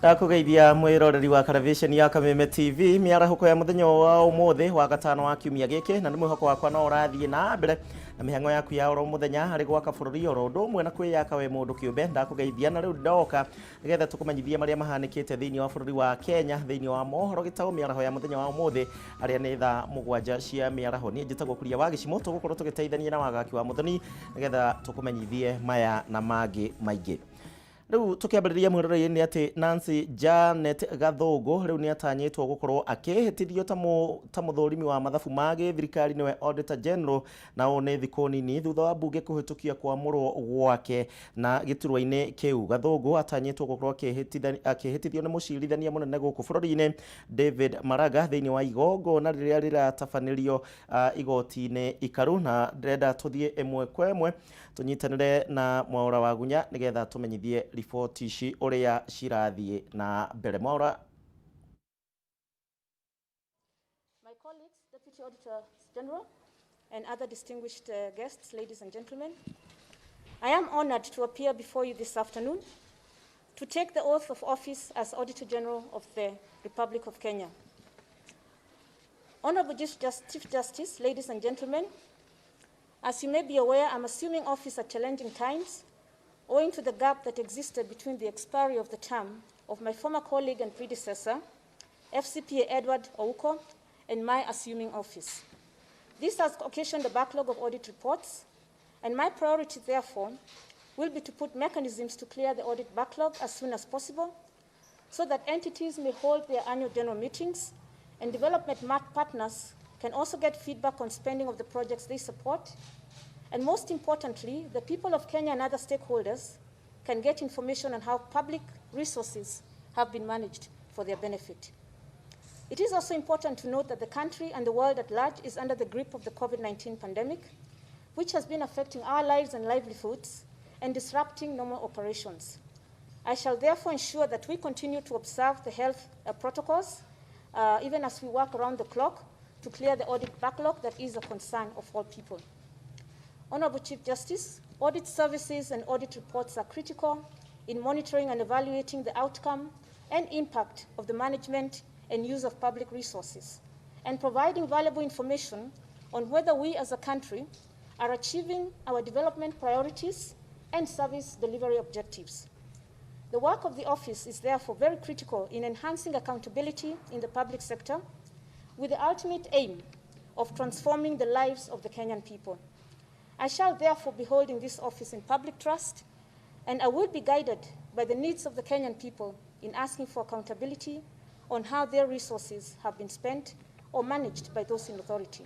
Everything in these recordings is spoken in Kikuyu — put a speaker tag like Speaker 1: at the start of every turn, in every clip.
Speaker 1: Ndakũgeithia mwĩroreri wa karabiceni ya Kameme TV mĩarahũko ya mũthenya wa ũmũthĩ wa gatano wa kiumia gĩkĩ, na nĩ mwĩhoko wakwa no ũrathiĩ na mbere na mĩhang'o yaku ya oro mũthenya harĩ gwaka bũrũri oro ũndũ ũmwe na kwĩyaka we mũndũ kĩũmbe. Ndakũgeithia na rĩu ndoka nĩgetha tũkũmenyithie marĩa mahanĩkĩte thĩinĩ wa bũrũri wa Kenya thĩinĩ wa mohoro gĩtaũ mĩaraho ya mũthenya wa ũmũthĩ arĩa nĩ thaa 7 cia mĩaraho. Niĩ njĩtagwo Kuria wa Gĩcimũ, tũgũkorwo tũgĩteithania na Wagaki wa Mũthoni nĩgetha tũkũmenyithie maya na mangĩ maingĩ. Rĩu tũkĩambĩrĩria mwĩrorei nĩ atĩ Nancy Janet Gathũngũ rĩu nĩ atanyĩtwo gũkorwo akĩhĩtithio ta mũthũrimi wa mathabu ma gĩthirikari nĩwe Auditor General, na ũũ nĩ thikũ nini thutha wa mbunge kũhĩtũkia kwamũrwo gwake na gĩturwa-inĩ kĩu. Gathũngũ atanyĩtwo gũkorwo akĩhĩtithio nĩ mũcirithania mũnene gũkũ bũrũri-inĩ David Maraga thĩinĩ wa igongona rĩrĩa rĩratabanĩrio igoti-inĩ ikaru, na ndĩrenda tũthiĩ ĩmwe kwa ĩmwe tũnyitanĩre na Mwaũra wa Gunya nĩgetha tũmenyithie riboti ici ũrĩa cirathiĩ na mbere. Mwaũra.
Speaker 2: My colleagues, Deputy Auditor General, and other distinguished guests, ladies and gentlemen, I am honored to appear before you this afternoon to take the oath of office as Auditor General of the Republic of Kenya. Honorable Chief Justice, ladies and gentlemen, as you may be aware, I'm assuming office at challenging times owing to the gap that existed between the expiry of the term of my former colleague and predecessor, FCPA Edward Ouko, and my assuming office. This has occasioned a backlog of audit reports, and my priority, therefore, will be to put mechanisms to clear the audit backlog as soon as possible so that entities may hold their annual general meetings and development partners can also get feedback on spending of the projects they support. And most importantly, the people of Kenya and other stakeholders can get information on how public resources have been managed for their benefit. It is also important to note that the country and the world at large is under the grip of the COVID-19 pandemic, which has been affecting our lives and livelihoods and disrupting normal operations. I shall therefore ensure that we continue to observe the health protocols, even as we work around the clock to clear the audit backlog that is a concern of all people. Honorable Chief Justice, audit services and audit reports are critical in monitoring and evaluating the outcome and impact of the management and use of public resources, and providing valuable information on whether we as a country are achieving our development priorities and service delivery objectives. The work of the office is therefore very critical in enhancing accountability in the public sector, with the ultimate aim of transforming the lives of the Kenyan people. I shall therefore be holding this office in public trust, and I will be guided by the needs of the Kenyan people in asking for accountability on how their resources have been spent or managed by those in authority.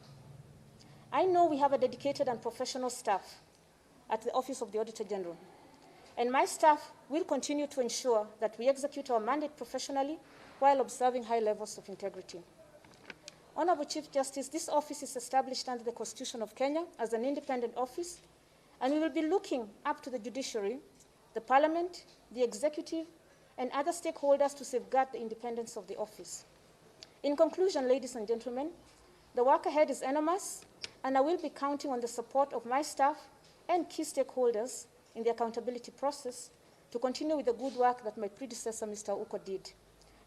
Speaker 2: I know we have a dedicated and professional staff at the Office of the Auditor General, and my staff will continue to ensure that we execute our mandate professionally while observing high levels of integrity. Honorable Chief Justice, this office is established under the Constitution of Kenya as an independent office, and we will be looking up to the judiciary, the parliament, the executive, and other stakeholders to safeguard the independence of the office. In conclusion, ladies and gentlemen, the work ahead is enormous, and I will be counting on the support of my staff and key stakeholders in the accountability process to continue with the good work that my predecessor, Mr. Ouko, did.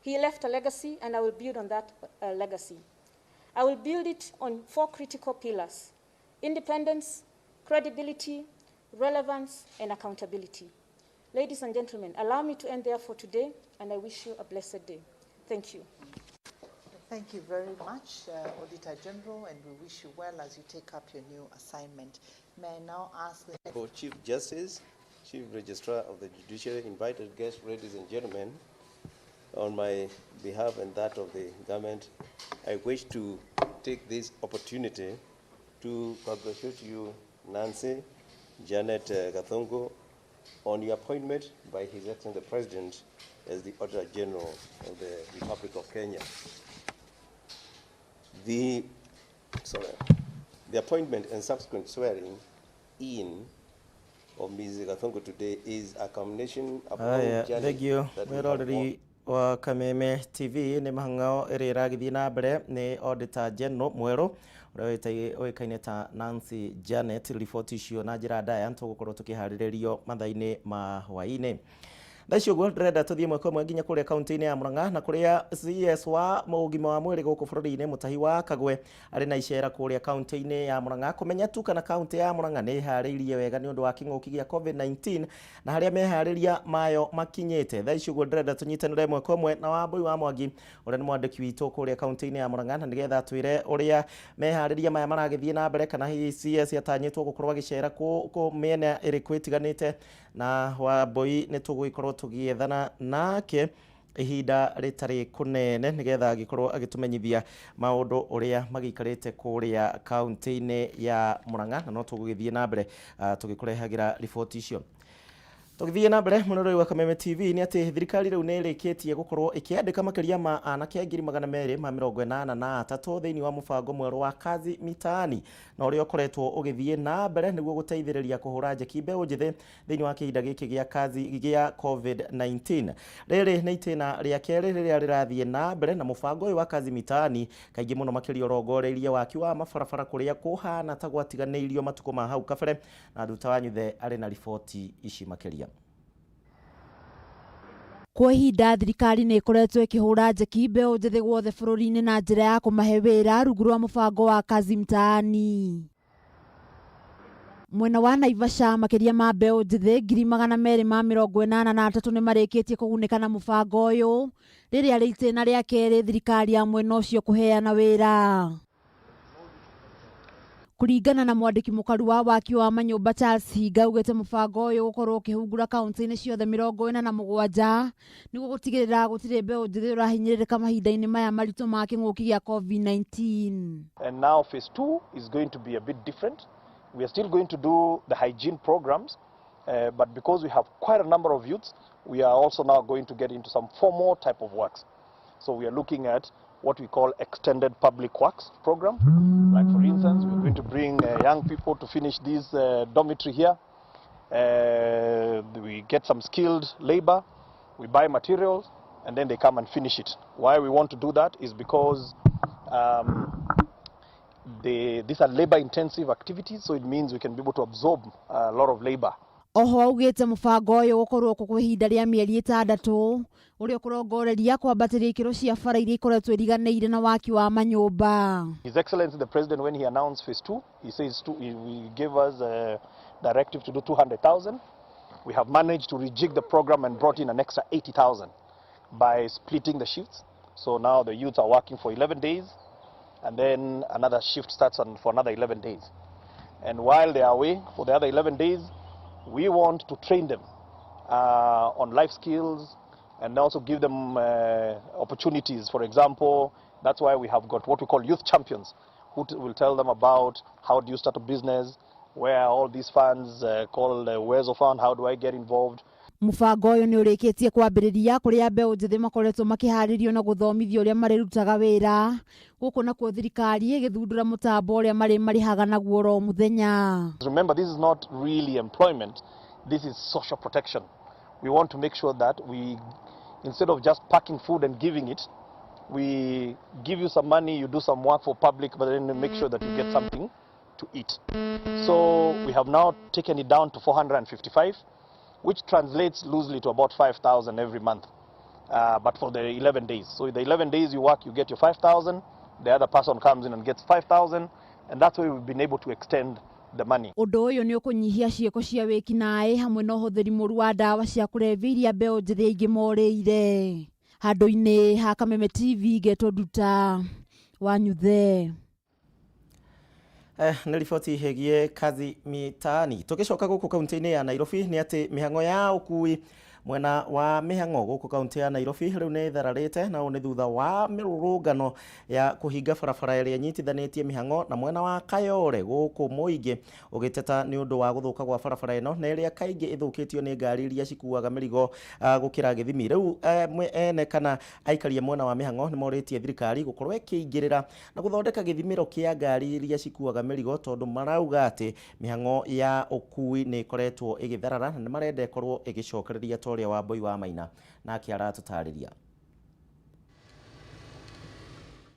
Speaker 2: He left a legacy, and I will build on that legacy. I will build it on 4 critical pillars: independence, credibility, relevance, and accountability. Ladies and gentlemen, allow me to end there for today, and I wish you a blessed day. Thank you.
Speaker 3: Thank you very much, Auditor General, and we wish you well as you take up your new assignment. May I now ask the
Speaker 4: For Chief Justice, Chief Registrar of the Judiciary, invited guests, ladies and gentlemen, on my behalf and that of the government, I wish to take this opportunity to congratulate you, Nancy Janet Gathungu, on your appointment by His Excellency the President as the Auditor General of the Republic of Kenya. The appointment and subsequent swearing in of Ms. Gathungu today is a culmination of a long
Speaker 1: Aya,
Speaker 4: journey
Speaker 1: thank you.
Speaker 4: that we have
Speaker 1: Mwĩroreri
Speaker 4: walked.
Speaker 1: wa Kameme TV, nĩ mahang'o ĩrĩa ĩragĩthiĩ na mbere nĩ Auditor General mwerũ ũrĩa ũĩkaine ta Nancy Janet. Riboti icio na njĩra ndaya tũgũkorwo tũkĩharĩrĩrio mathaa-inĩ ma hwaĩ-inĩ. Thaa ici ũguo ndĩrenda tũthiĩ ĩmwe kwa ĩmwe nginya kũrĩa kaunti-inĩ ya Murang'a na kũrĩa CS wa ũgima wa mwĩrĩ gũkũ bũrũri-inĩ Mutahi wa Kagwe arĩ na icera kũrĩa kaunti-inĩ ya Murang'a kũmenya tu kana kaunti ya Murang'a nĩ ĩharĩirie wega nĩ ũndũ wa kĩng'ũki gĩa COVID-19 na harĩa meharĩria mayo makinyĩte. Thaa ici ũguo ndĩrenda tũnyitanĩre ĩmwe kwa ĩmwe na Wambui wa Mwangi ũrĩa nĩ mwandĩki witũ kũrĩa kaunti-inĩ ya Murang'a na nĩgetha atwĩre ũrĩa meharĩria maya maragĩthiĩ na mbere kana hihi CS atanyĩtwo gũkorwo agĩcera kũ mĩena ĩrĩkũ ĩtiganĩte na Wambui nĩ tũgũgĩkorwo tũgĩethana nake ihinda rĩtarĩ kũnene nĩgetha agĩkorwo agĩtũmenyithia maũndũ ũrĩa magĩikarĩte kũrĩa kaunti-inĩ ya Murang'a na no tũgũgĩthiĩ na mbere tũgĩkũrehagĩra riboti icio. Tũgĩthiĩ na mbere mũroreri wa Kameme TV nĩ atĩ thirikari rĩu nĩ ĩrĩkĩtie gũkorwo ĩkĩandĩka makĩria ma anake 283,000 thĩinĩ wa mũbango mwerũ wa Kazi Mitaani na ũrĩa ũkoretwo ũgĩthiĩ na mbere nĩguo gũteithĩrĩria kũhũra njeki mbeũ njĩthĩ thĩinĩ wa kĩhinda gĩkĩ gĩa kazi gĩa COVID-19. Rĩrĩ nĩ itĩna rĩa kerĩ rĩrĩa rĩrathiĩ na mbere na mũbango ũyũ wa Kazi Mitaani kaingĩ mũno makĩria ũrongoreirie waki wa mabarabara kũrĩa kũhana ta gwatiganĩirio matukũ ma hau kabere na Nduta wa Nyuthe arĩ na riboti ici makĩria.
Speaker 5: Kwa ihinda thirikari nĩ ĩkoretwo ĩkĩhũra njeki mbeũ njĩthĩ guothe bũrũri-inĩ na njĩra ya kũmahe wĩra rungu rwa mũbango wa Kazi Mtaani. Mwena wa Naivasha makĩria ma mbeũ njĩthĩ 283,000 nĩ marĩkĩtie kũgunĩka na mũbango ũyũ rĩrĩa rĩ itĩna rĩa kerĩ thirikari ya mwena ũcio kũheana wĩra. Kũringana na mwandĩki mũkaru wa waki wa manyũmba Charles Hinga augĩte mũbango ũyũ ũgũkorwo ũkĩhungura kaunti-inĩ ciothe 47 nĩguo gũtigĩrĩra gũtirĩ mbeũ njĩthĩ ũrahinyĩrĩrĩka mahinda-inĩ maya maritũ ma kĩng'ũki gĩa COVID-19.
Speaker 6: And now phase 2 is going to be a bit different. We are still going to do the hygiene programs, but because we have quite a number of youths, we are also now going to get into some formal type of works. So we are looking at what we call extended public works program. Like for instance, we're going to bring young people to finish this dormitory here. We get some skilled labor, we buy materials, and then they come and finish it. Why we want to do that is because these are labor intensive activities, so it means we can be able to absorb a lot of labor.
Speaker 5: Oho augĩte mũbango ũyũ ũgũkorwo kuo kwa ihinda rĩa mĩeri 6 ũrĩa ũkũrongoreria kwambatĩria ikĩro cia bara iria ikoretwo iriganĩire na waki wa manyũmba.
Speaker 6: His Excellency the President, when he announced phase 2, he says he gave us a directive to do 200,000. We have managed to rejig the program and brought in an extra 80,000 by splitting the shifts. So now the youths are working for 11 days, and then another shift starts on for another 11 days. And while they are away for the other 11 days, we want to train them on life skills and also give them opportunities. For example, that's why we have got what we call youth champions, who will tell them about how do you start a business, where are all these funds called Uwezo Fund, how do I get involved.
Speaker 5: Mũbango ũyũ nĩ ũrĩkĩtie kwambĩrĩria kũrĩa mbeũ njĩthĩ makoretwo makĩharĩrio na gũthomithio ũrĩa marĩrutaga wĩra gũkũ nakuo thirikari ĩgĩthundũra mũtambo ũrĩa marĩ marĩhaga naguo oro mũthenya.
Speaker 6: Remember, this is not really employment, this is social protection. We want to make sure that we, instead of just packing food and giving it, we give you some money, you do some work for public, but then make sure that you get something to eat. So we have now taken it down to 455, which translates loosely to about 5,000 every month, but for the 11 days. So the 11 days you work, you get your 5,000, the other person comes in and gets 5,000, and that's why we've been able to extend the money.
Speaker 5: Ũndũ ũyũ nĩ ũkũnyihia ciĩko cia wĩkinaĩ hamwe na ũhũthĩri mũru wa ndawa cia kũrebia iria mbeũ njĩthĩ aingĩ morĩire. Handũ-inĩ ha Kameme TV ngetwo Nduta wa Nyuthe.
Speaker 1: Nĩ riboti ĩgiĩ Kazi Mitaani. Tũgĩcoka gũkũ kaunti-inĩ ya Nairobi nĩ atĩ mĩhang'o ya ũkui mwena wa mĩhang'o gũkũ kaunti ya Nairobi rĩu nĩ ĩthararĩte na ũũ nĩ thutha wa mĩrũrũngano ya kũhinga barabara ĩrĩa ĩnyitithanĩtie mĩhang'o na mwena wa Kayole gũkũ mũingĩ ũgĩteta nĩ ũndũ wa gũthũka gwa barabara ĩno na ĩrĩa kaingĩ ĩthũkĩtio nĩ ngari iria cikuaga mĩrigo gũkĩra gĩthimi. Rĩu ene kana aikari a mwena wa mĩhang'o nĩ morĩtie thirikari gũkorwo ĩkĩingĩrĩra na gũthondeka gĩthimĩro kĩa ngari iria cikuaga mĩrigo tondũ marauga atĩ mĩhang'o ya ũkui nĩ ĩkoretwo ĩgĩtharara na nĩ marenda ĩkorwo ĩgĩcokereria ta ũrĩa Wambui wa Maina nake aratũtarĩria.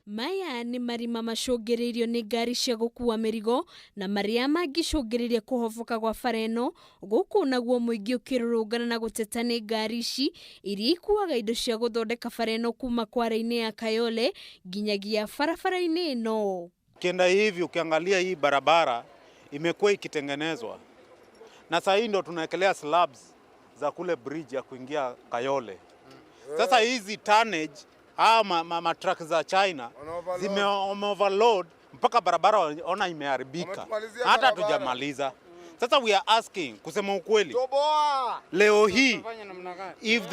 Speaker 7: Maya nĩ marima macũngĩrĩirio nĩ ngari cia gũkua mĩrigo na marĩa mangĩcũngĩrĩria kũhoboka gwa bara ĩno, gũkũ naguo mũingĩ ũkĩrũrũngana na gũteta nĩ ngari ici iria ikuaga indo cia gũthondeka bara ĩno kuma kware-inĩ ya Kayole nginyagia barabara-inĩ ĩno.
Speaker 8: Ukienda hivi ukiangalia hii barabara imekuwa ikitengenezwa na saa hii ndo tunawekelea slabs za kule bridge ya kuingia Kayole. Sasa hizi tonnage hawa ma truck za China zime overload mpaka barabara ona imeharibika, hata hatujamaliza. Sasa we are asking, kusema ukweli, leo hii if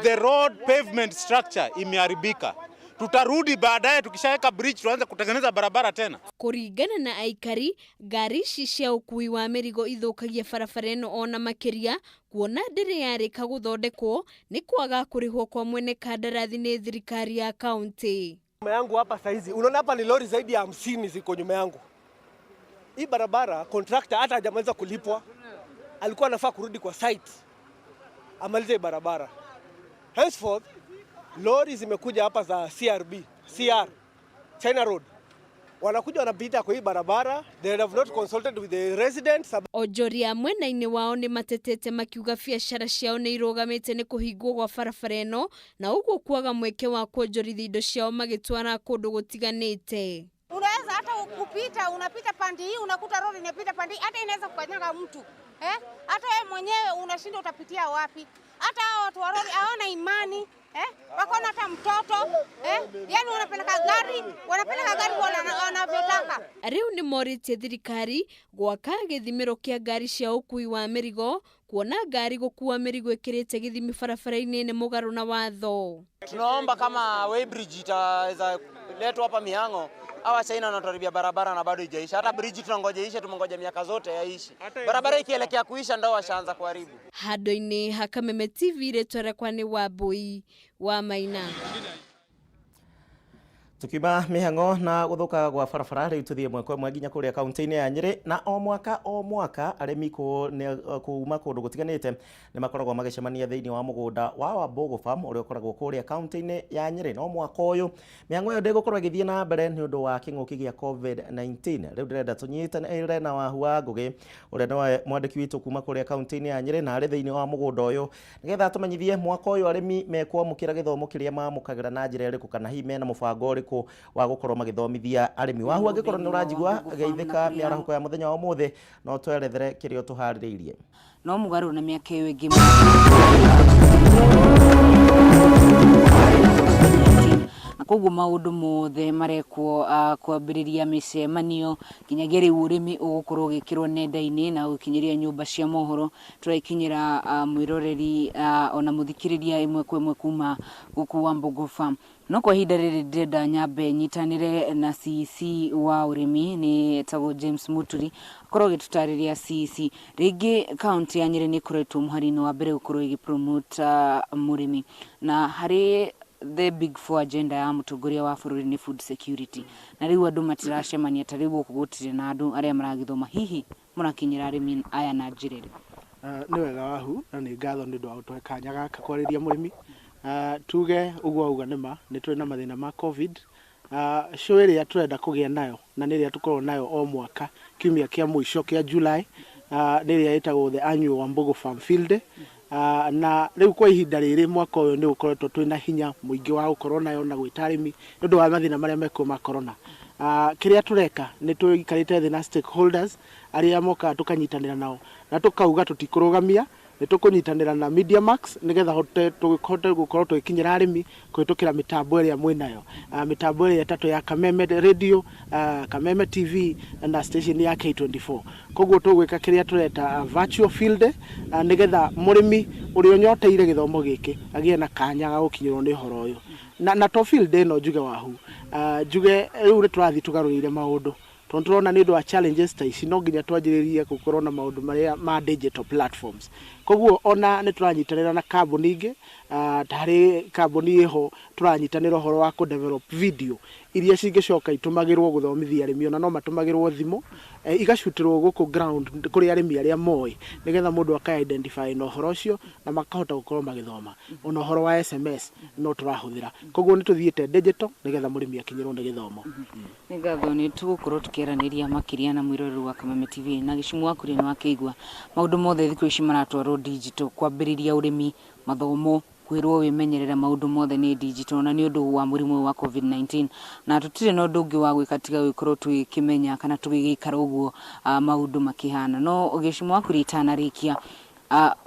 Speaker 8: the road pavement structure imeharibika, tutarudi baadaye tukishaweka bridge tuanze kutengeneza barabara tena.
Speaker 7: Kũringana na aikari, ngari ici cia ũkui wa mĩrigo ithũkagia barabara ĩno ona makĩria, kuona ndĩrĩ yarĩka gũthondekwo nĩ kwaga kũrĩhwo kwa mwene kandarathi nĩ thirikari ya kaunti.
Speaker 9: Nyuma yangu hapa saizi, unaona hapa ni lori zaidi ya 50 ziko nyuma yangu. Hii barabara contractor hata hajamaliza kulipwa, alikuwa anafaa kurudi kwa site amalize hii barabara. Henceforth lori zimekuja hapa za CRB, CR, China Road, wanakuja wanapita kwa hii barabara, they have not consulted with the residents.
Speaker 7: Onjoria mwena-inĩ wao nĩ matetete makiuga biacara ciao nĩ irũgamĩte nĩ kũhingwo gwa barabara ĩno na ũguo kwaga mweke wa kuonjorithia indo ciao magĩtwara kũndũ gũtiganĩte.
Speaker 10: Unaweza hata kupita, unapita pandi hii, unakuta lori inapita pandi hii, hata inaweza kukanyaga mtu eh? Hata wewe mwenyewe unashinda utapitia wapi? Hata hao watu wa lori hawana imani eh? Wako na hata mtoto eh? Yani wanapeleka gari wanavyotaka.
Speaker 7: Rĩu nĩ morĩtie thirikari gwaka gĩthimĩro kĩa ngari cia ũkui wa mĩrigo, kuona ngari gũkua mĩrigo ĩkĩrĩte gĩthimi barabara-inĩ nĩ mũgarũ na watho.
Speaker 11: Tunaomba kama weighbridge itaweza letwa hapa Mihango, hawa China wanatuharibia barabara na bado haijaisha. Hata bridge tunangoja ishe, tumengoja miaka zote yaishi. Barabara ikielekea kuisha ndo washaanza kuharibu.
Speaker 7: Handũ-inĩ ha Kameme TV, rĩtwa rĩakwa nĩ Wambui wa Maina.
Speaker 1: Tukiuma mihango na guthuka gwa barabara, riu tuthie ĩmwe kwa ĩmwe nginya kuria kaunti-inĩ ya Nyĩrĩ. Na o mwaka o mwaka arĩmi kuma kũndũ gũtiganĩte nĩ makoragwo magĩcemania thĩinĩ wa mũgũnda wa Wambugu Farm ũrĩa ũkoragwo kũrĩa kaunti-inĩ ya Nyĩrĩ. No mwaka ũyũ mĩhango ĩyo ndĩgũkorwo ĩgĩthiĩ na mbere nĩ ũndũ wa kĩng'ũki gĩa COVID-19. Rĩu ndĩrenda tũnyitanĩre na Wahu wa Ngũgĩ, ũrĩa nĩwe mwandĩki witũ kuma kũrĩa kaunti-inĩ ya Nyĩrĩ na arĩ thĩinĩ wa mũgũnda ũyũ, nĩgetha tũmenyithie mwaka ũyũ arĩmi mekwamũkĩra gĩthomo kĩrĩa mamũkagĩra na njĩra ĩrĩkũ, kana hihi mena mũbango ũrĩkũ wa gũkorwo magĩthomithia arĩmi. Wahu, angĩkorwo nĩ ũranjigua, geithĩka mĩarahũko ya mũthenya wa ũmũthĩ no twerethere kĩrĩa ũtũharĩrĩirie.
Speaker 12: No mũgarũ na mĩaka ĩyo ĩngĩ, na koguo maũndũ mothe marekwo, kwambĩrĩria mĩcemanio nginyagia rĩu ũrĩmi ũgũkorwo ũgĩkĩrwo nenda-inĩ na gũkinyĩria nyũmba cia mohoro, tũrakinyĩra mwĩroreri ona mũthikĩrĩria ĩmwe kwa ĩmwe kuma gũkũ Wambugu Farm. No kwa ihinda rĩrĩ ndĩrenda nyambe nyitanĩre na CEC wa ũrĩmi, nĩ etagwo James Muturi, akorwo agĩtũtarĩria. CEC, rĩngĩ kaunti ya Nyĩrĩ nĩ ĩkoretwo mũhari-inĩ wa mbere gũkorwo ĩgĩ promote mũrĩmi, na harĩ the big four agenda ya mũtongoria wa bũrũri nĩ food security, na rĩu andũ matiracemania ta rĩu gũkũ gũtirĩ na andũ arĩa maragĩthoma. Hihi mũrakinyĩra arĩmi aya na njĩra ĩrĩkũ?
Speaker 13: Nĩ wega Wahu, na nĩ ngatho nĩ ũndũ wa gũtũhe kanya gaka kwarĩria mũrĩmi. Tuge ũguo auga nĩma nĩ tũrĩ na mathĩna ma COVID. Show ĩrĩa tũrenda kũgĩa nayo na nĩ ĩrĩa tũkoragwo nayo o mwaka kiumia kĩa mũico kĩa July, nĩ ĩrĩa ĩtagwo the annual Wambugu Farm Field Day. Na rĩu kwa ihinda rĩrĩ mwaka ũyũ nĩ ũkoretwo twĩna hinya mũingĩ wa gũkorwo nayo na gwĩta arĩmi nĩ ũndũ wa mathĩna marĩa mekuo ma corona. Kĩrĩa tũreka nĩ tũikarĩte thĩ na stakeholders arĩa mokaga tũkanyitanĩra nao na tũkauga tũtikũrũgamia, nĩ tũkũnyitanĩra na Media Max nĩgetha tũhote gũkorwo tũgĩkinyĩra arĩmi kũhĩtũkĩra mĩtambo ĩrĩa mwĩnayo, mĩtambo ĩrĩa ĩtatũ ya Kameme Radio, Kameme TV na station ya K24. Koguo tũgwĩka kĩrĩa tũreta virtual field day, nĩgetha mũrĩmi ũrĩa ũnyoteire gĩthomo gĩkĩ agĩe na kanya ga gũkinyĩrwo nĩ ũhoro ũyũ. Na to field day ĩno, njuge Wahu, njuge rĩu nĩ tũrathiĩ tũgarũrĩire maũndũ tondũ tũrona nĩ ũndũ wa challenges ta ici no nginya twanjĩrĩrie gũkorwo na maũndũ marĩa ma digital platforms. Koguo ona nĩ tũranyitanĩra na kambuni ingĩ, ta harĩ kambuni ĩho tũranyitanĩra ũhoro wa kũ develop video iria cingĩcoka itũmagĩrwo gũthomithia arĩmi, ona no matũmagĩrwo thimũ, igacutĩrwo gũkũ ground kũrĩ arĩmi arĩa moĩ, nĩgetha mũndũ aka identify na ũhoro ũcio na makahota gũkorwo magĩthoma. Ona ũhoro wa SMS no tũrahũthĩra. Koguo nĩ tũthiĩte digital nĩgetha mũrĩmi akinyĩrwo nĩ gĩthomo.
Speaker 12: Nĩ ngatho, nĩ tũgũkorwo tũkĩaranĩria makĩria na mwĩroreri wa Kameme TV. Na Gĩcumu waku nĩ wakĩigua maũndũ mothe thikũ ici maratwarwo digital, kwambĩrĩria ũrĩmi, mathomo, kwĩrwo wĩmenyerere, maũndũ mothe nĩ digital, na nĩ ũndũ wa mũrimũ ũyũ wa COVID-19, na tũtirĩ na ũndũ ũngĩ wa gwĩka tiga gũkorwo tũgĩkĩmenya kana tũgĩgĩikara ũguo maũndũ makĩhana. No Gĩcumu waku itanarĩkia,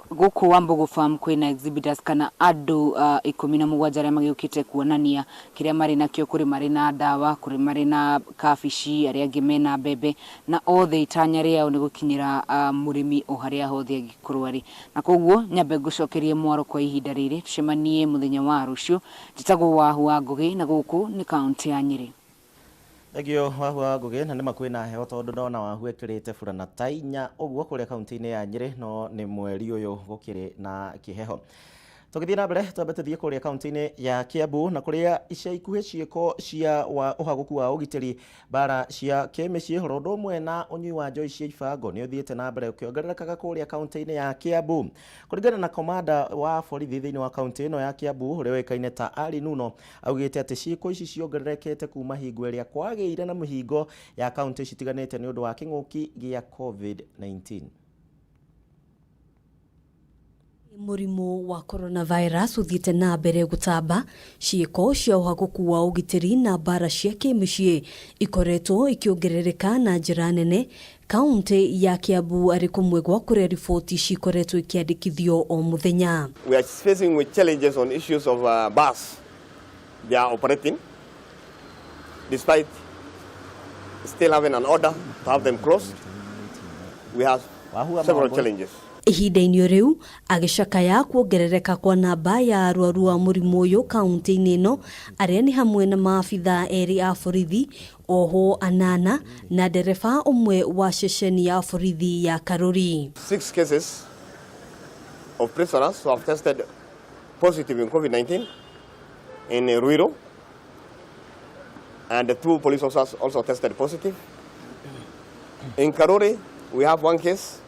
Speaker 12: gũkũ Wambugu Farm kwĩna exhibitors kana andũ 17 arĩa magĩũkĩte kuonania kĩrĩa marĩ nakĩo. Kũrĩ marĩ na ndawa, kũrĩ marĩ na kabici, arĩa angĩ mena mbembe, na othe itanya rĩao nĩ gũkinyĩra mũrĩmi o harĩa hothe angĩkorwo arĩ. Na koguo nyambe ngũcokerie mwaro kwa ihinda rĩrĩ, tũcemanie mũthenya wa rũciũ. Njĩtagwo Wahu wa Ngũgĩ, na gũkũ nĩ kaũntĩ ya Nyĩrĩ.
Speaker 1: Thengio, Wahu wa Ngũgĩ. Na nĩma kwĩna heho, tondũ ndona Wahu ekĩrĩte burana ta 4 ũguo kũrĩa kaunti-inĩ ya Nyĩrĩ, no nĩ mweri ũyũ gũkĩrĩ na kĩheho. Tũgĩthiĩ na mbere, twambe tũthiĩ kũrĩa kaunti-inĩ ya Kiambu, na kũrĩa ica ikuhĩ ciĩko cia wa ũhagũku wa ũgitĩri, mbara cia kĩmĩciĩ, oro ũndũ ũmwe na ũnyui wa njohi cia ibango nĩ ũthiĩte na mbere ũkĩongererekaga kũrĩa kaunti-inĩ ya Kiambu. Kũringana na komanda wa borithi thĩinĩ wa kaunti ĩno ya Kiambu, ũrĩa ũĩkaine ta Ali Nuno, augĩte atĩ ciĩko ici ciongererekete kuma hingo ĩrĩa kwagĩire na mĩhingo ya kaunti citiganĩte nĩ ũndũ wa kĩng'ũki gĩa COVID-19.
Speaker 7: Mũrimũ wa coronavirus ũthiĩte na mbere gũtamba, ciĩko cia ũhagũku wa ũgitĩri na mbara cia kĩmĩciĩ ikoretwo ikĩongerereka na njĩra nene kaunti ya Kiambu, arĩ kũmwe gwa kũrĩa riboti cikoretwo ikĩandĩkithio o mũthenya.
Speaker 14: We are facing with challenges on issues of bus. They are operating despite still having an order to have them closed. We have several challenges.
Speaker 7: Ihinda-inĩ rĩu agĩcakaya kuongerereka kwa namba ya arwaru a mũrimũ ũyũ kaunti-inĩ ĩno, arĩa nĩ hamwe na maabithaa 2 a borithi, ohwo 8 na ndereba ũmwe wa ceceni ya borithi ya Karuri.
Speaker 14: Six cases of prisoners who have tested positive in COVID-19 in Ruiru, and the two police officers also tested positive. In Karuri, we have one case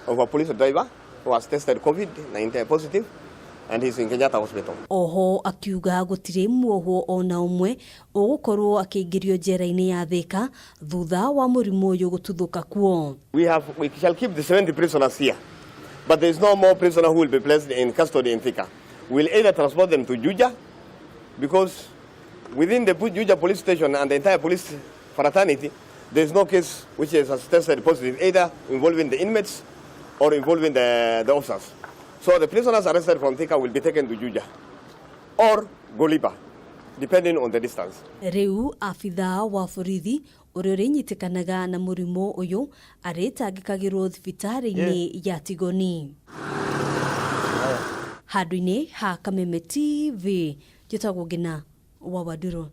Speaker 14: of a police driver who has tested COVID-19 positive, and he's in Kenyatta Hospital.
Speaker 7: Oho akiuga gũtirĩ muohwo ona ũmwe ũgũkorwo akĩingĩrio njera-inĩ ya Thika thutha wa mũrimũ ũyũ gũtuthũka kuo.
Speaker 14: We shall keep the 70 prisoners here, but there is no more prisoner who will be placed in custody in Thika. We'll either transport them to Juja, because within the Juja police station and the entire police fraternity, there is no case which is tested positive, either involving the inmates or involving the officers. So the prisoners arrested from Thika will be taken to Juja or Goliba, depending on the distance.
Speaker 7: Rĩu abithaa wa borithi ũrĩa ũrĩnyitĩkanaga na mũrimũ ũyũ arĩtangĩkagĩrwo thibitarĩ-inĩ ya Tigoni. Handũ-inĩ ha Kameme TV, njĩtagwo Ngina wa Wanduro.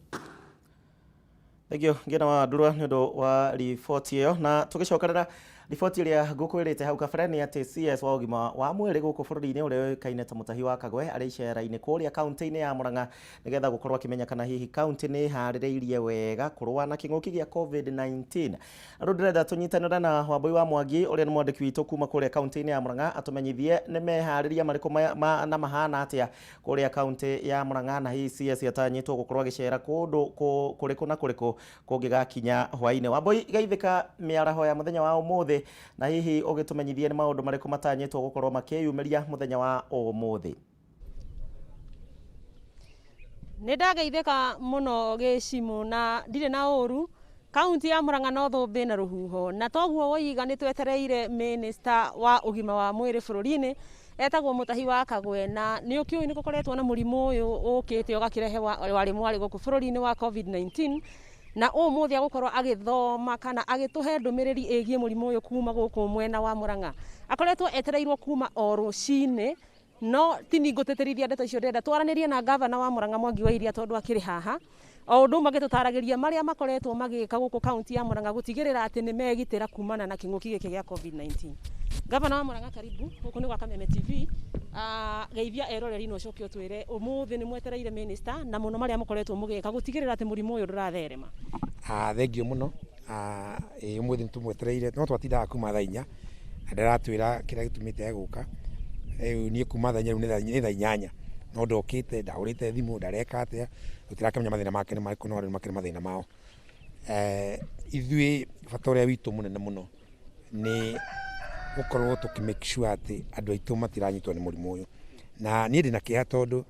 Speaker 1: Thengio, Ngina wa Wanduro, nĩ ũndũ wa riboti ĩyo. Na tũgĩcokerera riboti ĩrĩa ngũkwĩrĩte hau kabere, nĩ atĩ CS wa ũgima wa mwĩrĩ gũkũ bũrũri-inĩ, ũrĩa ũĩkaine ta Mũtahi wa Kagwe, arĩ icera-inĩ kũrĩa kaunti-inĩ ya Murang'a nĩgetha gũkorwo akĩmenya kana hihi kaunti nĩ ĩharĩrĩirie wega kũrũa na kĩng'ũki gĩa COVID-19. Rĩu ndĩrenda tũnyitanĩre na Wambui wa Mwangi, ũrĩa nĩ mwandĩki witũ kuma kũrĩa kaunti-inĩ ya Murang'a, atũmenyithie nĩ meharĩria marĩkũ na mahana atĩa kũrĩa kaunti ya Murang'a, na hihi CS atanyĩtwo gũkorwo agĩcera kũndũ kũrĩkũ na kũrĩkũ kũngĩgakinya hwaĩ-inĩ. Wambui, geithĩka mĩaraho ya mũthenya wa ũmũthĩ, na hihi ũgĩtũmenyithie nĩ maũndũ marĩkũ matanyĩtwo gũkorwo makĩyumĩria mũthenya wa ũmũthĩ.
Speaker 15: Nĩ ndageithĩka mũno, Gĩcimũ, na ndirĩ na ũru. Kaunti ya Murang'a no thũmbĩ na rũhuho, na toguo woiga nĩ twetereire minista wa ũgima wa mwĩrĩ bũrũri-inĩ etagwo Mũtahi wa Kagwe, na nĩ ũkĩũĩ nĩ gũkoretwo na mũrimũ ũyũ ũkĩte ũgakĩrehe warĩ mwarĩ gũkũ bũrũri-inĩ wa COVID-19, na ũmũthĩ agũkorwo agĩthoma kana agĩtũhe ndũmĩrĩri ĩgiĩ mũrimũ ũyũ kuma gũkũ mwena wa Murang'a. Akoretwo etereirwo kuma o rũcinĩ, no tini ngũtĩtĩrithia ndeto icio. Ndĩrenda twaranĩrie na gavana wa Murang'a, Mwangi wa Iria, tondũ akĩrĩ haha o ũndũ ũmwe agĩtũtaragĩria marĩa makoretwo magĩka gũkũ kaunti ya Murang'a gũtigĩrĩra atĩ nĩ megitĩra kumana na kĩng'ũki gĩkĩ gĩa COVID-19. Gavana wa Murang'a, karibu gũkũ nĩ gwa Kameme TV. Geithia eroreri na ũcoke ũtwĩre ũmũthĩ nĩ mwetereire minister na mũno marĩa mũkoretwo mũgĩka gũtigĩrĩra atĩ mũrimũ ũyũ ndũratherema.
Speaker 16: Thengio mũno. Ĩĩ ũmũthĩ nĩ tũmwetereire no twatindaga kuma thaa 4 na ndaratwĩra kĩrĩa gĩtũmĩte egũka. Rĩu niĩ kuma thaa 4 rĩu nĩ thaa 8 no ndokĩte, ndahũrĩte thimũ, ndareka atĩa, tũtirakĩmenya mathĩna make nĩ marĩkũ no andũ nĩ makĩrĩ mathĩna mao. Ithuĩ bata ũrĩa witũ mũnene mũno nĩ gũkorwo tũkĩ make sure atĩ andũ aitũ matiranyitwo nĩ mũrimũ ũyũ. Na niĩ ndĩna kĩeha tondũ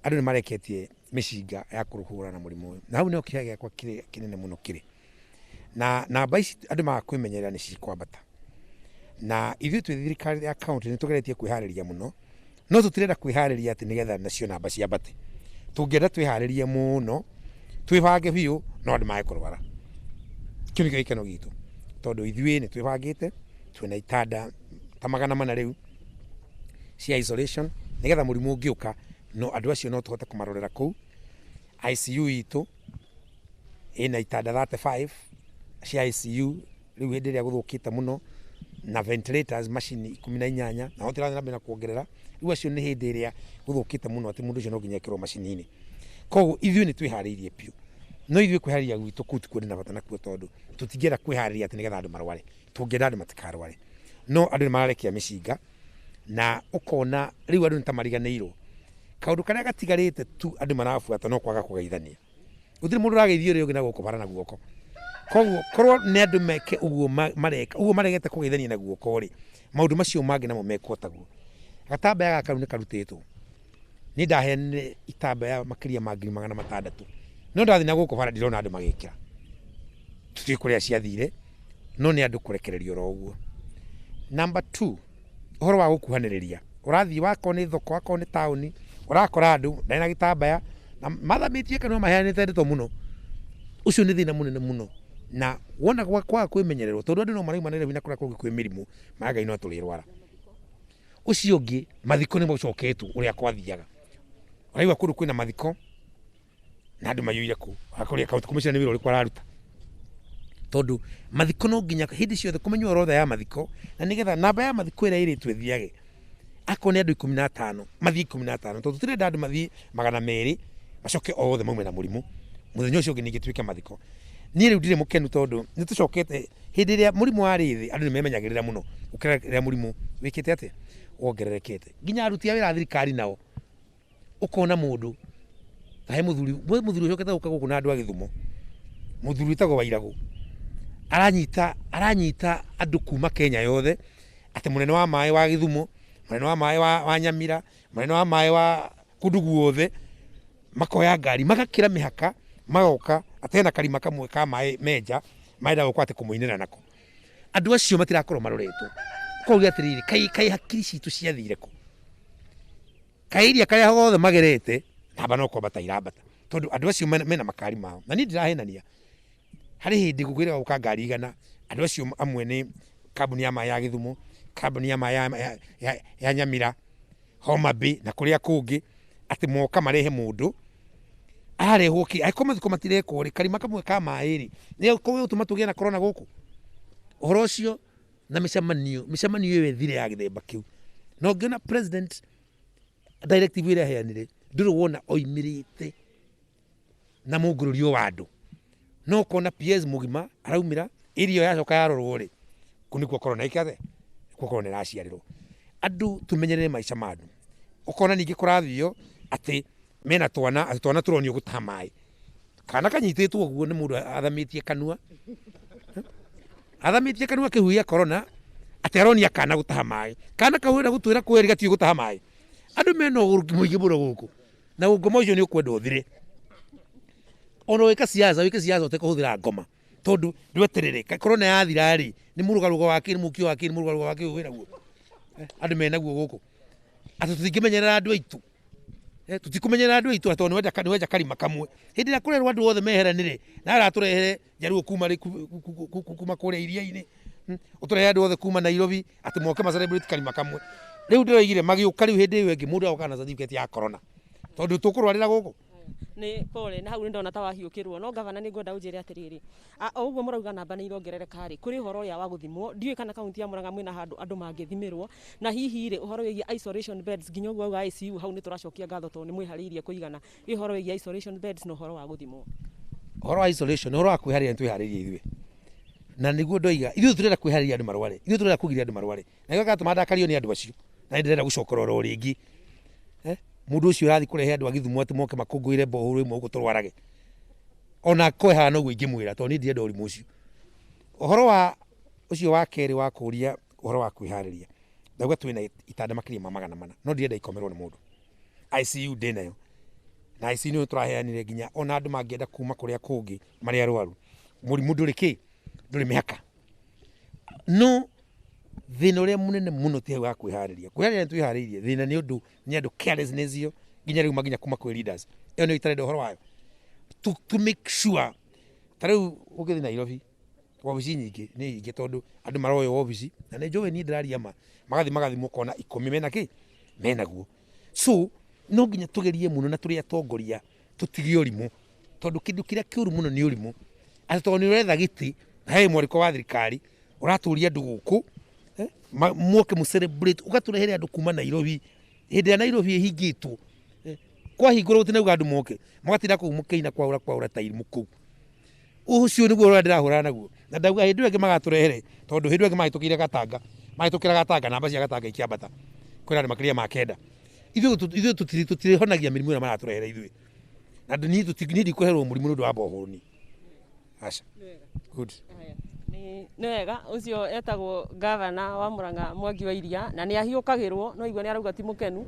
Speaker 16: andũ nĩ mareketie mĩcinga ya kũhũrana na mũrimũ ũyũ. Na hau nĩho kĩeha gĩakwa kĩrĩa kĩnene mũno kĩrĩ. Na namba ici andũ maga kwĩmenyerera nĩ cikwambata. Na ithuĩ twĩ thirikari ya county nĩ tũgeretie kwĩharĩria mũno, no tũtirenda kwĩharĩria atĩ nĩgetha nacio namba ciambate. Tũngĩenda twĩharĩrie mũno, twĩbange biũ, no andũ mage kũrwara. Kĩu nĩkĩo gĩkeno gitũ, tondũ ithuĩ nĩ twĩbangĩte, twĩna itanda ta 400 rĩu cia isolation, nĩgetha mũrimũ ũngĩũka, no andũ acio no tũhote kũmarorera kũu. ICU itũ ĩna itanda 35 cia ICU rĩu hĩndĩ ĩrĩa gũthũkĩte mũno, na ventilators macini 18, na no tũrathiĩ na mbere na kuongerera. Rĩu acio nĩ hĩndĩ ĩrĩa gũthũkĩte mũno atĩ mũndũ ũcio no nginya ekĩrwo macini-inĩ. Koguo ithuĩ nĩ twĩharĩirie biũ, no ithuĩ kwĩharĩria gwitũ kũu tikuo ndĩna bata nakuo, tondũ tũtingĩenda kwĩharĩria atĩ nĩgetha andũ marware. Tũngĩenda andũ matikarware, no andũ nĩ mararekia mĩcinga na ũkona rĩu andũ nĩ ta mariganĩirwo. Kaũndũ karĩa gatigarĩte tu andũ marabuata no kwaga kũgeithania. Gũtirĩ mũndũ ũrageithia ũrĩa ũngĩ na gũkũ bara na guoko. Koguo korwo nĩ andũ meke ũguo mareka ũguo maregete kũgeithania na guoko rĩ, maũndũ macio mangĩ namo mekwo taguo. Gatambaya gaka rĩu nĩ karutĩtwo. Niĩ ndaheanire itambaya makĩria ma 600,000, no ndathiĩ na gũkũ bara ndirona andũ magĩkĩra. Tũtiũĩ kũrĩa ciathire, no nĩ andũ kũrekererio oro ũguo. Number 2, ũhoro wa gũkuhanĩrĩria. Ũrathiĩ wakorwo nĩ thoko, wakorwo nĩ taũni, ũrakora andũ ndarĩ na gĩtambaya, na mathamĩtie kanua maheanĩte ndeto mũno. Ũcio nĩ thĩna mũnene mũno. Na wona kwaga kwĩmenyererwo, tondũ andũ no marauma Nairobi na kũrĩa kũngĩ kwĩ mĩrimũ, marauga no tũrĩrwara. Ũcio ũngĩ, mathiko nĩ macoketwo ũrĩa kwathiaga. Ũraigua kũndũ kwĩna mathiko, na andũ maiyũire kũu. Ũgakora county commissioner nĩ wĩra ũrĩkũ araruta. Tondũ mathiko no nginya hĩndĩ ciothe kũmenywo orodha ya mathiko, na nĩgetha namba ya mathiko ĩrĩa ĩrĩtwo ĩthiage. Akorwo nĩ andũ 15, mathiĩ 15, tondũ tũtirenda andũ mathiĩ 200, macoke othe maume na mũrimũ. Mũthenya ũcio ũngĩ ningĩ tuĩke mathiko. Niĩ rĩu ndirĩ mũkenu tondũ nĩ tũcokete hĩndĩ ĩrĩa mũrimũ warĩ thĩ, andũ nĩ memenyagĩrĩra mũno gũkĩra rĩrĩa mũrimũ wĩkĩte atĩa, wongererekete. Nginya aruti a wĩra a thirikari nao, ũkona mũndũ ta he mũthuri, he mũthuri ũcokete gũka gũkũ na andũ a Gĩthumo, mũthuri wĩtagwo Wairagũ, aranyita andũ kuma Kenya yothe, atĩ mũnene wa maĩ wa Gĩthumo, mũnene wa maĩ wa Nyamira, mũnene wa maĩ wa kũndũ guothe, makoya ngari, magakĩra mĩhaka, magoka, atĩ hena karima kamwe ka maĩ menja, marenda gũka atĩ kũmũinĩra nako. Andũ acio matirakorwo maroretwo. Ũkauga atĩrĩrĩ, kaĩ hakiri citũ ciathire kũ? Kaĩ iria karĩa gothe magerete, namba no kwambata irambata. Tondũ andũ acio mena makari mao. Na niĩ ndirahenania. Harĩ hĩndĩ gũkwĩrĩga gũka ngari 100, andũ acio amwe nĩ kambuni ya maĩ ya Gĩthumo, kambuni ya maĩ ya Nyamira, Homa Bay na kũrĩa kũngĩ, atĩ moka marehe mũndũ, ararehwo kĩ? Angĩkorwo mathiko matirekwo rĩ, karima kamwe ka maĩ rĩ, nĩ gũtũma tũgĩe na corona gũkũ? Ũhoro ũcio na mĩcemanio, mĩcemanio ĩyo ĩthire ya gĩthemba kĩu. Na ũngĩona president directive ĩrĩa aheanire, ndũrĩ wona oimĩrĩte na mũngũrũrio wa andũ. No ũkona PS mũgima araumĩra, area ĩyo yacoka yarorwo rĩ, kũu nĩkuo corona ĩka atĩa? Nĩkuo corona ĩraciarĩrwo. Andũ tũmenyerere maica ma andũ. Ũkona ningĩ kũrathio atĩ mena twana, atĩ twana tũronio gũtaha maĩ. Kana kanyitĩtwo ũguo nĩ mũndũ athamĩtie kanua. Athamĩtie kanua akĩhuhia corona, atĩ aronia kana gũtaha maĩ. Kana kau wenda gũtwĩra kweri gatiũĩ gũtaha maĩ. Andũ mena ũgũrũki mũingĩ mũno gũkũ. Na ũngoma ũcio nĩ ũkwenda ũthire. Ona ũgĩka siasa, wĩke siasa ũtekũhũthĩra ngoma. Tondũ ndweterere, corona yathira rĩ, nĩ mũrũgarũgo wa kĩ, nĩ mũkio wa kĩ, nĩ mũrũgarũgo wa kĩ ũyũ wĩnaguo. Andũ menaguo gũkũ. Atĩ tũtingĩmenyerera andũ aitũ. Tũtikũmenyerera andũ aitũ tondũ nĩwenja karima kamwe. Hĩndĩ ĩrĩa kũrerwo andũ othe meheranĩre, na aratũrehere njaruo kuma kũrĩa iria-inĩ, ũtũrehere andũ othe kuma Nairobi, atĩ moke ma celebrate karima kamwe. Rĩu ndĩroigire magĩũka rĩu hĩndĩ ĩyo ĩngĩ mũndũ agoka na certificate ya corona. Tondũ tũkũrwarĩra gũkũ.
Speaker 15: Nĩ pole na hau nĩ ndona ta wahiũkĩrwo no gavana nĩ ngwenda ũnjĩre atĩrĩrĩ, o ũguo mũrauga namba nĩ irongerereka rĩ, kũrĩ ũhoro ũrĩa wa gũthimwo, ndiũĩ kana kaunti ya Murang'a mwĩna handũ andũ mangĩthimĩrwo, na hihi rĩ ũhoro wĩgiĩ isolation beds nginya ũguo auga ICU hau nĩ tũracokia ngatho tondũ nĩ mwĩharĩirie kũigana, ĩ ũhoro wĩgiĩ isolation beds na ũhoro wa gũthimwo?
Speaker 16: Ũhoro wa isolation, ũhoro wa kwĩharĩria nĩ twĩharĩirie ithuĩ, na nĩguo ndoiga ithuĩ tũrenda kwĩharĩria andũ marware, ithuĩ tũrenda kũgiria andũ marware, na nĩkĩo kĩratũma ndakario nĩ andũ acio, na nĩ ndĩrenda gũcokera oro rĩngĩ. Mũndũ ũcio ũrathiĩ kũrehe andũ a Gĩthumo atĩ moke makũngũĩre borehole ĩmwe gũkũ tũrwarage, ona ko ĩhana ũguo ingĩmwĩra tondũ niĩ ndirenda ũrimũ ũcio. Ũhoro wa ũcio wa kerĩ wa kũria ũhoro wa kwĩharĩria, ndauga twĩna itanda makĩria ma 400, no ndirenda ikomerwo nĩ mũndũ. ICU ndĩnayo, na ICU nĩyo tũraheanire nginya ona andũ mangĩenda kuma kũrĩa kũngĩ marĩ arwaru, mũrimũ ndũrĩ kĩ, ndũrĩ mĩhaka. No thĩna ũrĩa mũnene mũno ti hau ha kwĩharĩria, kwĩharĩria nĩ twĩharĩirie, thĩna nĩ ũndũ nĩ andũ carelessness ĩyo nginya rĩu nginya kuma kwĩ leaders, ĩyo nĩyo itarenda ũhoro wayo. To make sure ta rĩu ũngĩthiĩ Nairobi wabici nyingĩ nĩ nyingĩ tondũ andũ maroywo wabici na nĩ njũĩ niĩ ndĩraria ma, magathiĩ magathimwo ũkona 10 mena kĩ, menaguo. So no nginya tũgerie mũno na tũrĩ atongoria tũtige ũrimũ, tondũ kĩndũ kĩrĩa kĩũru mũno nĩ ũrimũ, atĩ tondũ nĩ ũretha gĩtĩ na he mwarĩko wa thirikari ũratũria andũ gũkũ, moke mũ celebrate, ũgatũrehere andũ kuma Nairobi, hĩndĩ ĩrĩa Nairobi ĩhingĩtwo, kwahingũrwo gũtinauga andũ moke, mũgatinda kũu mũkĩina kwaũra kwaũra ta irimũ kũu. Ũcio nĩguo ũrĩa ndĩrahũrana naguo, na ndauga hĩndĩ ĩyo ĩngĩ magatũrehere, tondũ hĩndĩ ĩyo ĩngĩ mahĩtũkĩire Gatanga, mahĩtũkĩra Gatanga namba cia Gatanga ikĩambata, kwĩna andũ makĩria ma 9. Ithuĩ tũtirĩhonagia mĩrimũ ĩrĩa maratũrehere ithuĩ, na niĩ ndikũherwo mũrimũ nĩ ũndũ wa borehole niĩ. Aca. Good.
Speaker 15: Nĩ wega, ũcio etagwo gavana wa Murang'a Mwangi wa Iria, na nĩ ahiũkagĩrwo, no igua nĩ arauga ti mũkenu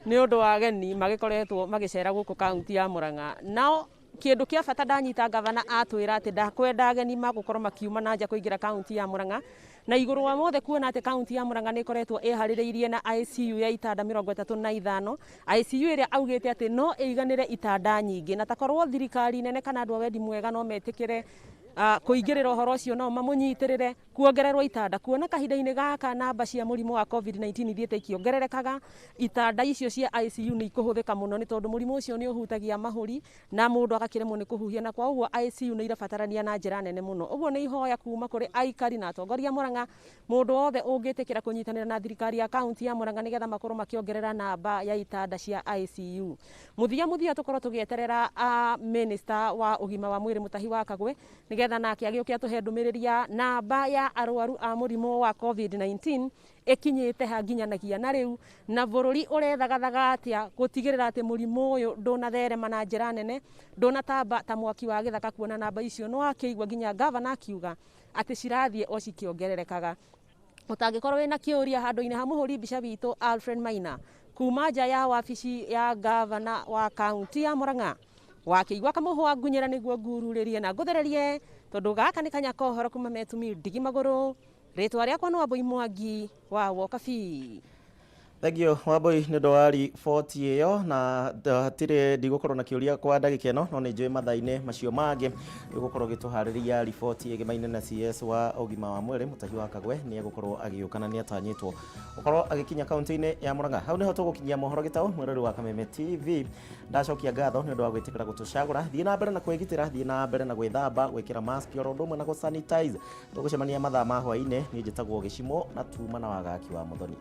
Speaker 15: nĩ ũndũ wa ageni magĩkoretwo magĩcera gũkũ kaunti ya Murang'a. Nao kĩndũ kĩa bata ndanyita gavana atwĩra atĩ ndakwenda ageni magũkorwo makiuma na nja kũingĩra kaunti ya Murang'a, na igũrũ wa mothe kuona atĩ kaunti ya Murang'a nĩ ĩkoretwo ĩharĩrĩirie na ICU ya itanda 35, ICU ĩrĩa augĩte atĩ no ĩiganĩre itanda nyingĩ, na takorwo thirikari nene kana andũ a wendi mwega no metĩkĩre kũingĩrĩra ũhoro ũcio, no mamũnyitĩrĩre kuongererwo itanda, kuona kahinda-inĩ gaka namba cia mũrimũ wa COVID-19 ithiĩte ikĩongererekaga, itanda icio cia ICU nĩ ikũhũthĩka mũno nĩ tondũ mũrimũ ũcio nĩ ũhutagia mahũri na mũndũ agakĩremwo nĩ kũhuhia, na kwa ũguo ICU nĩ irabatarania na njĩra nene mũno. Ũguo nĩ ihoya kuma kũrĩ aikari na atongoria a Murang'a, mũndũ wothe ũngĩtĩkĩra kũnyitanĩra na thirikari ya kaunti ya Murang'a nĩgetha makorwo makĩongerera namba ya itanda cia ICU. Mũthia mũthia tũkorwo tũgĩeterera minister wa ũgima wa mwĩrĩ Mutahi wa Kagwe nĩgetha nake agĩũke atũhe ndũmĩrĩri ya namba ya arwaru a mũrimũ wa COVID-19 ĩkinyĩte ha nginyanagia na rĩu, na bũrũri ũrethagathaga atĩa gũtigĩrĩra atĩ mũrimũ ũyũ ndũnatherema na njĩra nene, ndũnatamba ta mwaki wa gĩthaka, kuona namba icio no akĩigua nginya gavana akiuga atĩ cirathiĩ o cikĩongererekaga. Ũtangĩkorwo wĩna kĩũria handũ-inĩ ha mũhũri mbica witũ Alfred Maina kuma nja ya wabici ya gavana wa kaunti ya Murang'a, wakĩigua kamũhwa ngunyĩra nĩguo ngururĩrie na ngũthererie, tondũ gaka nĩ kanya ka ũhoro kuma Metumi ndigi magũrũ. Rĩtwa rĩakwa nĩ Wambui Mwangi wa Wokabi.
Speaker 1: Thank you Wambui nĩ ũndũ wa riboti ĩyo, na hatirĩ ndigũkorwo na kĩũria kwa ndagĩka ĩno, no nĩ njũĩ mathaa-inĩ macio mangĩ nĩ ũgũkorwo ũgĩtũharĩria riboti ĩgemaine na CS wa ũgima wa mwĩrĩ Mutahi wa Kagwe nĩ egũkorwo agĩũka na nĩ atanyĩtwo gũkorwo agĩkinya kaunti-inĩ ya Murang'a. Hau nĩho tũgũkinyia mohoro gĩtaũ mwĩrori wa Kameme TV. Ndacokia ngatho nĩ ũndũ wa gwĩtĩkĩra gũtũcagũra. Thiĩ na mbere na kwĩgitĩra, thiĩ na mbere na gwĩthamba, gwĩkĩra mask oro ũndũ ũmwe na gũ sanitize. Tũgũcemania mathaa ma hwaĩ-inĩ. Niĩ njĩtagwo Gĩcimo na tuma na wagaki wa Mũthoni.